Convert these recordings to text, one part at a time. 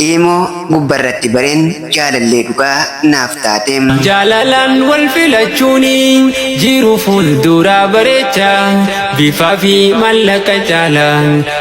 Imoo gubbarratti bareen jaalallee dhugaa naaf taate. Jaalalaan wal filachuun jiru fuulduraa bareecha, bifaa fi mallaqa caala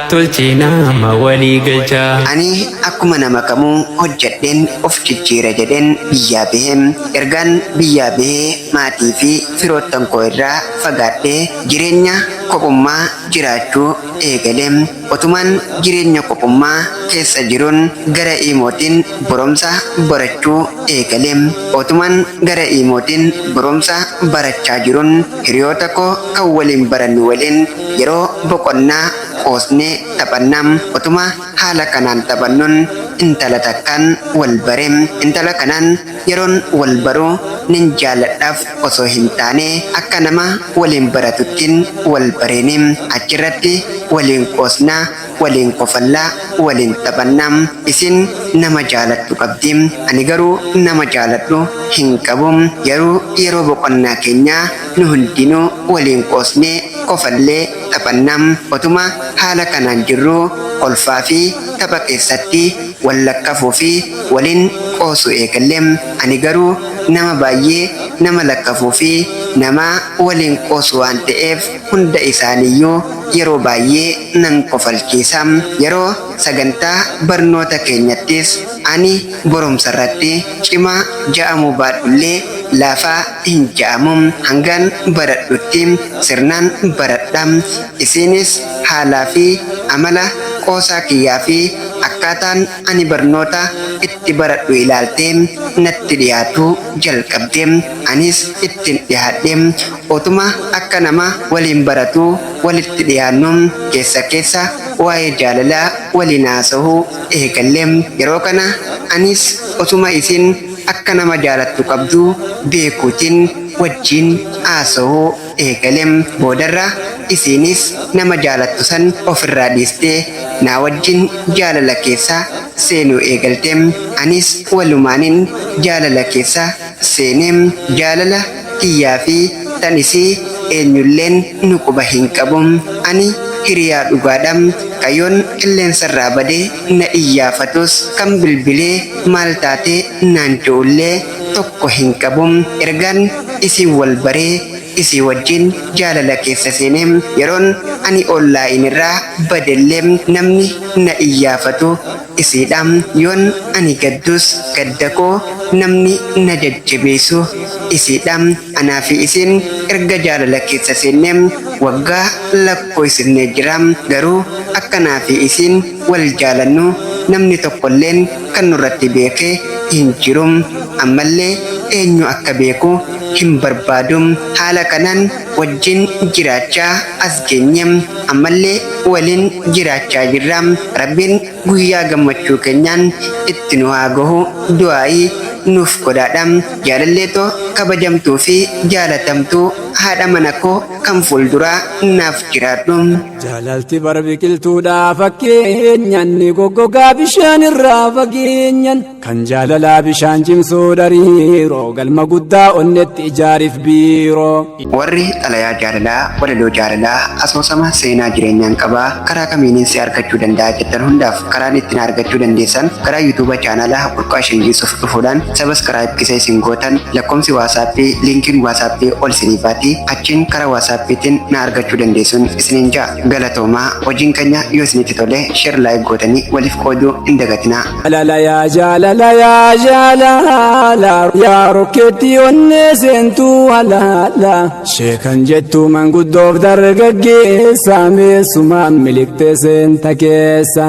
tolchee nama walii galcha. Ani akkuma nama kamuu hojjedheen of jijjiira jedheen biyyaa bahe. Ergaan biyyaa bahee maatii fi firoottan koo irraa fagaadhee jireenya kophummaa jiraachuu eegale. Otumaan jireenya kophummaa keessa jiruun gara Imootiin barumsa barachuu eegale. Otumaan gara Imootiin barumsa barachaa jiruun hiriyoota koo kan waliin barannu waliin yeroo boqonnaa qoosnee taphanna. Otuma haala kanaan taphannuun intala takkaan wal bare. Intala kanaan yeroon wal baru nin jaaladhaaf osoo hin taane akka nama waliin baratuttiin wal bareeni. Achirratti waliin qoosnaa, waliin kofallaa, waliin taphannaa. Isin nama jaalattu qabdi. Ani garuu nama jaaladhu hin qabu. Garuu yeroo boqonnaa keenyaa nu hundinuu waliin qoosnee kofallee taphannaa. Otuma haala kanaan jirru kolfaa fi tapha keessatti wal lakkafuu fi waliin qoosu eegalle. Ani garuu nama baay'ee nama lakkafuu fi nama waliin qoosu waan ta'eef hunda isaaniiyyuu yeroo baay'ee nan kofalchiisa. Yeroo sagantaa barnoota keenyattis ani barumsa irratti cimaa ja'amuu baadhullee laafaa hin ja'amu. Hangaan baradhutti sirnaan baradha. Isiinis haalaa fi amala qoosaa kiyyaa fi akkaataan ani barnoota itti baradhu ilaaltee natti dhiyaatu jalqabde. Anis ittiin dhiyaadhe. Otuma akka nama waliin baratu walitti dhiyaannu keessa keessa waa'ee jaalalaa waliin haasa'uu eegalle. Yeroo kana anis otuma isin akka nama jaalattu qabdu beekuutiin wajjin haasa'uu eegale. Boodarra isiinis nama jaalattu san ofirraa dhiistee naa wajjin jaalala keessa seenuu eegalte. Anis walumaanin jaalala keessa seene. Jaalala tiyyaa fi tan isii eenyulleen nu quba hin qabu. Ani hiriyaa dhugaadha. Kayoon qilleensarraa badee na iyyaafatus kan bilbilee maal taatee naan je'ullee tokko hin qabu. Ergaan isiin wal baree isii wajjin jaalala keessa seene, yeroon ani online irraa badellee namni na iyyaafatu isiidha. Yoon ani gaddus gadda koo namni na jajjabeessu isiidha. Anaa fi isiin erga jaalala keessa seenne waggaa lakkoofsifnee jira. Garuu akka naa fi isiin wal jaalannu namni tokkolleen kan nurratti beeke hin jiru. Ammallee eenyu akka beeku hin barbaadu. Haala kanaan wajjin jiraachaa as geenye. Ammallee waliin jiraachaa jirra. Rabbiin guyyaa gammachuu keenyaan itti nu haa gahu, du'aa'ii nuuf godhaadha. Jaalalleetoo kabajamtuu fi jaalatamtuu haadha mana koo kan fuulduraa naaf jiraadhu. Jaalalti bar biqiltuudhaa fakkeenyan ni goggogaa bishaan irraa fageenyan, kan jaalalaa bishaan cimsuu dariiroo galma guddaa onnetti ijaariif biiroo. Warri xalayaa jaalalaa, walaloo jaalalaa, asoosama seenaa jireenyaan qabaa karaa kamiinin si argachuu danda'a jettan hundaaf karaan ittiin argachuu dandeessan karaa YouTube chaanala Burqaa Shangiisuuf dhufuudhaan subscribe kisa isin gootan lakkoomsi WhatsAppii, liinkiin WhatsAppii ol isinii baati, achiin karaa WhatsAppiitiin na argachuu dandeessuun isiniin ja'a. Galatoomaa. Hojiin keenya yoo isinitti tole share, like gootanii waliif qooduu hin dagatinaa. Jaalala yaa jaalala yaa jaalala yaa rokkeetti onnee seentuu halaala sheekan jettuu manguddoof dargaggeessa meessumaan miliqxee seenta keessa.